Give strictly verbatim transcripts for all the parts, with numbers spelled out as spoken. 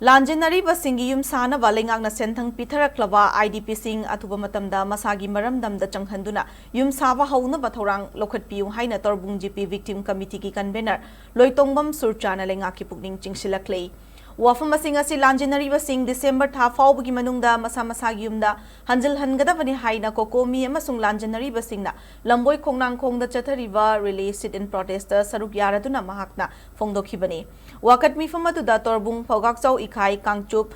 ꯂꯥꯟꯖꯦꯟꯅꯔꯤꯕꯁꯤꯡꯒꯤ ꯌꯨꯝ ꯁꯥꯅꯕ ꯂꯩꯉꯥꯛꯅ ꯁꯦꯟꯊꯪ ꯄꯤꯊꯔꯛꯂꯕ IDPꯁꯤꯡ ꯑꯊꯨꯕ ꯃꯇꯝꯗ ꯃꯁꯥꯒꯤ ꯃꯔꯝꯗꯝꯗ ꯆꯪꯍꯟꯗꯨꯅ ꯌꯨꯝ ꯁꯥꯕ ꯍꯧꯅꯕ ꯊꯧꯔꯥꯡ ꯂꯧꯈꯠꯄꯤꯌꯨ ꯍꯥꯏꯅ ꯇꯣꯔꯕꯨꯡ GP Victim Committeeꯒꯤ convener ꯂꯣꯏꯇꯣꯡꯕꯝ ꯁꯨꯔꯆꯥꯅ ꯂꯩꯉꯥꯛꯀꯤ ꯄꯨꯛꯅꯤꯡ ꯆꯤꯡꯁꯤꯜꯂꯛꯂꯤ꯫ ꯋꯥꯐꯝꯁꯤꯡ ꯑꯁꯤ ꯂꯥꯟꯖꯦꯟꯅꯔꯤꯕꯁꯤꯡ December ꯊꯥ ꯐꯥꯎꯕꯒꯤ ꯃꯅꯨꯡꯗ ꯃꯁꯥ ꯃꯁꯥꯒꯤ ꯌꯨꯝꯗ ꯍꯟꯖꯤꯜꯍꯟꯒꯗꯕꯅꯤ ꯍꯥꯏꯅ COCOMI ꯑꯃꯁꯨꯡ ꯂꯥꯟꯖꯦꯟꯅꯔꯤꯕꯁꯤꯡꯅ ꯂꯝꯕꯣꯏ ꯈꯣꯡꯅꯥꯡꯈꯣꯡꯗ ꯆꯠꯊꯔꯤꯕ relay sit-in protestꯇ ꯁꯔꯨꯛ ꯌꯥꯔꯗꯨꯅ ꯃꯍꯥꯛꯅ ꯐꯣꯡꯗꯣꯛꯈꯤꯕꯅꯤ꯫ ꯋꯥꯀꯠ ꯃꯤꯐꯝ ꯑꯗꯨꯗ ꯇꯣꯔꯕꯨꯡ ꯐꯧꯒꯥꯛꯆꯧ ꯏꯈꯥꯏ ꯀꯥꯡꯆꯨꯞ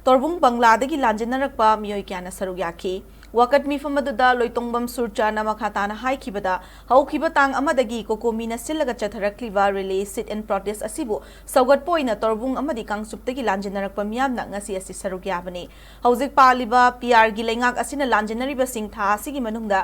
ꯇꯣꯔꯕꯨꯡ ꯕꯪꯂꯥꯗꯒꯤ ꯂꯥꯟꯖꯦꯟꯅꯔꯛꯄ ꯃꯤꯑꯣꯏ ꯀꯌꯥꯅ ꯁꯔꯨꯛ ꯌꯥꯈꯤ꯫ ꯋꯥꯀꯠ ꯃꯤꯐꯝ ꯑꯗꯨꯗ ꯂꯣꯏꯇꯣꯡꯕꯝ ꯁꯨꯔꯆꯥꯅ ꯃꯈꯥ ꯇꯥꯅ ꯍꯥꯏꯈꯤꯕꯗ, ꯍꯧꯈꯤꯕ ꯇꯥꯡ ꯑꯃꯗꯒꯤ COCOMIꯅ ꯁꯤꯜꯂꯒ ꯆꯠꯊꯔꯛꯂꯤꯕ relay sit-in protest ꯑꯁꯤꯕꯨ ꯁꯧꯒꯠꯄ ꯑꯣꯏꯅ ꯇꯣꯔꯕꯨꯡ ꯑꯃꯗꯤ ꯀꯥꯡꯆꯨꯞꯇꯒꯤ ꯂꯥꯟꯖꯦꯟꯅꯔꯛꯄ ꯃꯤꯌꯥꯝꯅ ꯉꯁꯤ ꯑꯁꯤ ꯁꯔꯨꯛ ꯌꯥꯕꯅꯤ꯫ ꯍꯧꯖꯤꯛ ꯄꯥꯜꯂꯤꯕ PRꯒꯤ ꯂꯩꯉꯥꯛ ꯑꯁꯤꯅ ꯂꯥꯟꯖꯦꯟꯅꯔꯤꯕꯁꯤꯡ ꯊꯥ ꯑꯁꯤꯒꯤ ꯃꯅꯨꯡꯗ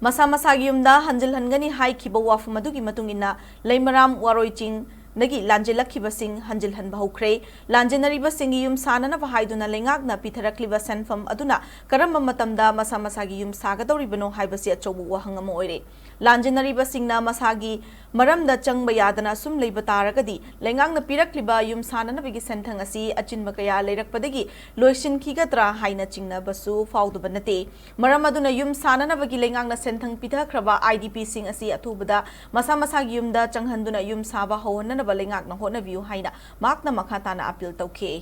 ꯃꯁꯥ ꯃꯁꯥꯒꯤ ꯌꯨꯝꯗ ꯍꯟꯖꯤꯜꯍꯟꯒꯅꯤ ꯍꯥꯏꯈꯤꯕ ꯋꯥꯐꯝ ꯑꯗꯨꯒꯤ ꯃꯇꯨꯡ ꯏꯟꯅ ꯂꯩꯃꯔꯥꯝ ꯋꯥꯔꯣꯏ ꯆꯤꯡꯗꯒꯤ ꯂꯥꯟꯖꯦꯜꯂꯛꯈꯤꯕꯁꯤꯡ ꯍꯟꯖꯤꯜꯍꯟꯕ ꯍꯧꯈ꯭ꯔꯦ꯫ ꯂꯥꯟꯖꯦꯟꯅꯔꯤꯕꯁꯤꯡꯒꯤ ꯌꯨꯝ ꯁꯥꯅꯅꯕ ꯍꯥꯏꯗꯨꯅ ꯂꯩꯉꯥꯛꯅ ꯄꯤꯊꯔꯛꯂꯤꯕ ꯁꯦꯟꯐꯝ ꯑꯗꯨꯅ ꯀꯔꯝꯕ ꯃꯇꯝꯗ ꯃꯁꯥ ꯃꯁꯥꯒꯤ ꯌꯨꯝ ꯁꯥꯒꯗꯧꯔꯤꯕꯅꯣ ꯍꯥꯏꯕꯁꯤ ꯑꯆꯧꯕ ꯋꯥꯍꯪ ꯑꯃ ꯑꯣꯏꯔꯦ꯫ ꯂꯥꯟꯖꯦꯟꯅꯔꯤꯕꯁꯤꯡꯅ ꯃꯁꯥꯒꯤ ꯃꯔꯝꯗ ꯆꯪꯕ ꯌꯥꯗꯅ ꯁꯨꯝ ꯂꯩꯕ ꯇꯥꯔꯒꯗꯤ ꯂꯩꯉꯥꯛꯅ ꯄꯤꯔꯛꯂꯤꯕ ꯌꯨꯝ ꯁꯥꯅꯅꯕꯒꯤ ꯁꯦꯟꯊꯪ ꯑꯁꯤ ꯑꯆꯤꯟꯕ ꯀꯌꯥ ꯂꯩꯔꯛꯄꯗꯒꯤ ꯂꯣꯏꯁꯤꯟꯈꯤꯒꯗ꯭ꯔꯥ ꯍꯥꯏꯅ ꯆꯤꯡꯅꯕꯁꯨ ꯐꯥꯎꯗꯕ ꯅꯠꯇꯦ꯫ ꯃꯔꯝ ꯑꯗꯨꯅ ꯌꯨꯝ ꯁꯥꯅꯅꯕꯒꯤ ꯂꯩꯉꯥꯛꯅ ꯁꯦꯟꯊꯪ ꯄꯤꯊꯈ꯭ꯔꯕ IDPꯁꯤꯡ ꯑꯁꯤ ꯑꯊꯨꯕꯗ ꯃꯁꯥ ꯃꯁꯥꯒꯤ ꯌꯨꯝꯗ ꯆꯪꯍꯟꯗꯨꯅ ꯌꯨꯝ ꯁꯥꯕ ꯍꯧꯍꯟꯅꯅꯕ ꯂꯩꯉꯥꯛꯅ ꯍꯣꯠꯅꯕꯤꯌꯨ ꯍꯥꯏꯅ ꯃꯍꯥꯛꯅ ꯃꯈꯥ ꯇꯥꯅ appeal ꯇꯧꯈꯤ꯫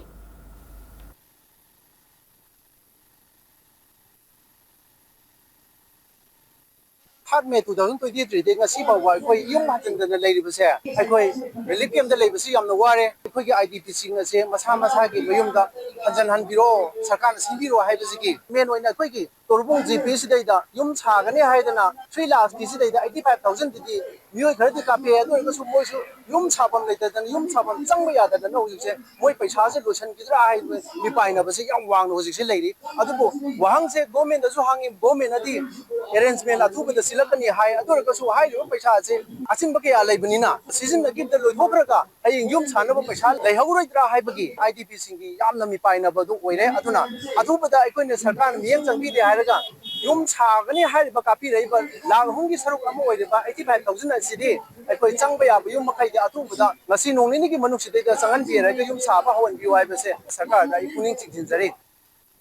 Third May two thousand twenty threeꯗꯒꯤ ꯉꯁꯤ ꯐꯥꯎꯕ ꯑꯩꯈꯣꯏ ꯌꯨꯝ ꯍꯟꯖꯤꯟꯗꯅ ꯂꯩꯔꯤꯕꯁꯦ, ꯑꯩꯈꯣꯏ relief campꯇ ꯂꯩꯕꯁꯤ ꯌꯥꯝꯅ ꯋꯥꯔꯦ꯫ ꯑꯩꯈꯣꯏꯒꯤ IDPꯁꯤꯡ ꯑꯁꯦ ꯃꯁꯥ ꯃꯁꯥꯒꯤ ꯃꯌꯨꯝꯗ ꯍꯟꯖꯤꯟꯍꯟꯕꯤꯔꯣ, ꯁꯔꯀꯥꯔꯅ ꯁꯤꯟꯕꯤꯔꯣ ꯍꯥꯏꯕꯁꯤꯒꯤ main ꯑꯣꯏꯅ ꯑꯩꯈꯣꯏꯒꯤ ꯇꯣꯔꯕꯨꯡ GP ꯁꯤꯗꯩꯗ ꯌꯨꯝ ꯁꯥꯒꯅꯤ ꯍꯥꯏꯗꯅ three lakhꯀꯤ ꯁꯤꯗꯩꯗ eighty five thousandꯗꯨꯗꯤ ꯃꯤꯑꯣꯏ ꯈꯔꯗꯤ ꯀꯥꯞꯄꯦ꯫ ꯑꯗꯨ ꯑꯣꯏꯔꯒꯁꯨ ꯃꯣꯏꯁꯨ ꯌꯨꯝ ꯁꯥꯐꯝ ꯂꯩꯇꯗꯅ, ꯌꯨꯝ ꯁꯥꯐꯝ ꯆꯪꯕ ꯌꯥꯗꯗꯅ ꯍꯧꯖꯤꯛꯁꯦ ꯃꯣꯏ ꯄꯩꯁꯥꯁꯦ ꯂꯣꯏꯁꯤꯟꯈꯤꯗ꯭ꯔꯥ ꯍꯥꯏꯗꯅ ꯃꯤꯄꯥꯏꯅꯕꯁꯦ ꯌꯥꯝ ꯋꯥꯡꯅ ꯍꯧꯖꯤꯛꯁꯦ ꯂꯩꯔꯤ꯫ ꯑꯗꯨꯕꯨ ꯋꯥꯍꯪꯁꯦ governmentꯗꯁꯨ ꯍꯪꯉꯤ, governmentꯅꯗꯤ arrangement ꯑꯊꯨꯕꯗ ꯁꯤꯜꯂꯛꯀꯅꯤ ꯍꯥꯏ꯫ ꯑꯗꯨ ꯑꯣꯏꯔꯒꯁꯨ ꯍꯥꯏꯔꯤꯕ ꯄꯩꯁꯥꯁꯦ ꯑꯆꯤꯟꯕ ꯀꯌꯥ ꯂꯩꯕꯅꯤꯅ ꯁꯤꯖꯤꯟꯅꯈꯤꯕꯗ ꯂꯣꯏꯊꯣꯛꯈ꯭ꯔꯒ ꯍꯌꯦꯡ ꯌꯨꯝ ꯁꯥꯅꯕ ꯄꯩꯁꯥ ꯂꯩꯍꯧꯔꯣꯏꯗ꯭ꯔꯥ ꯍꯥꯏꯕꯒꯤ IDPꯁꯤꯡꯒꯤ ꯌꯥꯝꯅ ꯃꯤꯄꯥꯏꯅꯕꯗꯨ ꯑꯣꯏꯔꯦ꯫ ꯑꯗꯨꯅ ꯑꯊꯨꯕꯗ ꯑꯩꯈꯣꯏꯅ ꯁꯔꯀꯥꯔꯅ ꯃꯤꯠꯌꯦꯡ ꯆꯪꯕꯤꯗꯦ ꯍꯥꯏꯔꯒ ꯌꯨꯝ ꯁꯥꯒꯅꯤ ꯍꯥꯏꯔꯤꯕ ꯀꯥꯞꯄꯤꯔꯛꯏꯕ ꯂꯥꯈ ꯑꯍꯨꯝꯒꯤ ꯁꯔꯨꯛ ꯑꯃ ꯑꯣꯏꯔꯤꯕ eighty five thousand ꯑꯁꯤꯗꯤ ꯑꯩꯈꯣꯏ ꯆꯪꯕ ꯌꯥꯕ ꯌꯨꯝ ꯃꯈꯩꯗꯤ ꯑꯊꯨꯕꯗ ꯉꯁꯤ ꯅꯣꯡ ꯅꯤꯅꯤꯒꯤ ꯃꯅꯨꯡꯁꯤꯗꯩꯗ ꯆꯪꯍꯟꯕꯤꯔꯒ ꯌꯨꯝ ꯁꯥꯕ ꯍꯧꯍꯟꯕꯤꯌꯨ ꯍꯥꯏꯕꯁꯦ ꯁꯔꯀꯥꯔꯗ ꯑꯩ ꯄꯨꯛꯅꯤꯡ ꯆꯤꯡꯁꯤꯟꯖꯔꯤ꯫